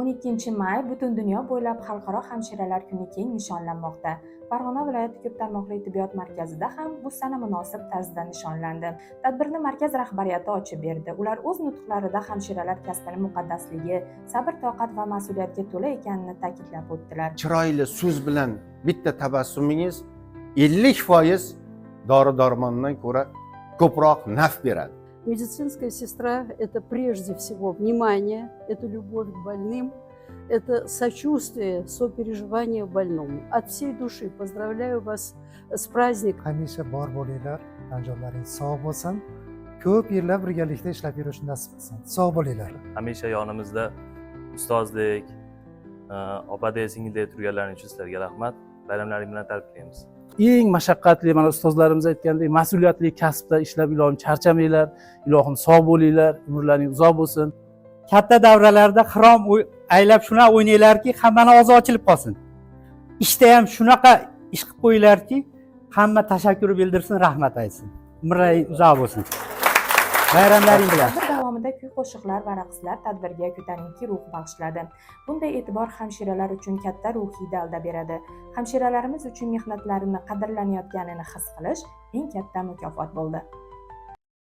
12 may butun dunyo bo'ylab Xalqaro hamshiralar kuni keng nishonlanmoqda. Farg'ona viloyati ko'p tarmoqli tibbiyot markazida ham bu sana munosib tarzda nishonlandi. Tadbirni markaz rahbariyati ochib berdi. Ular o'z nutqlarida hamshiralar kasbini muqaddasligi, sabr toqat va mas'uliyatga to'la ekanini ta'kidlab o'tdilar. Chiroyli so'z bilan bitta tabassumingiz 50% dori darmondan ko'ra ko'proq naf beradi. Медицинская сестра – это прежде всего внимание, это любовь к больным, это сочувствие, сопереживание больному. От всей души поздравляю вас с праздником. Hamisha bor bo'linglar, tan jonlaringiz sog' bo'lsin, ko'p yillar birgalikda ishlab yurishni nasib qilsin. Sog' bo'linglar. Hamisha yonimizda ustozdek, opadek, singildek turganlaring uchun sizlarga rahmat. Bayramlaring bilan tabriklaymiz. Eng mashaqqatli, mana ustozlarimiz aytgandek, mas'uliyatli kasbda ishlab, ilohim, charchamanglar, ilohim, sog' bo'linglar, umrlaring uzoq bo'lsin. Katta davralarda xirom aylab shunaqa o'ynanglarki, hammani og'zi ochilib qolsin. Ishda ham shunaqa ish qilib qo'yinglarki, hamma tashakkur bildirsin, rahmat aytsin. Umrlaring uzoq bo'lsin. Bayramlaring bilan. Tadbir davomida kuy qo'shiqlar va raqslar tadbirga ko'tarinki ruh bag'ishladi. Bunday e'tibor hamshiralar uchun katta ruhiy dalda beradi. Hamshiralarimiz uchun mehnatlarini qadrlanayotganini his qilish eng katta mukofot bo'ldi.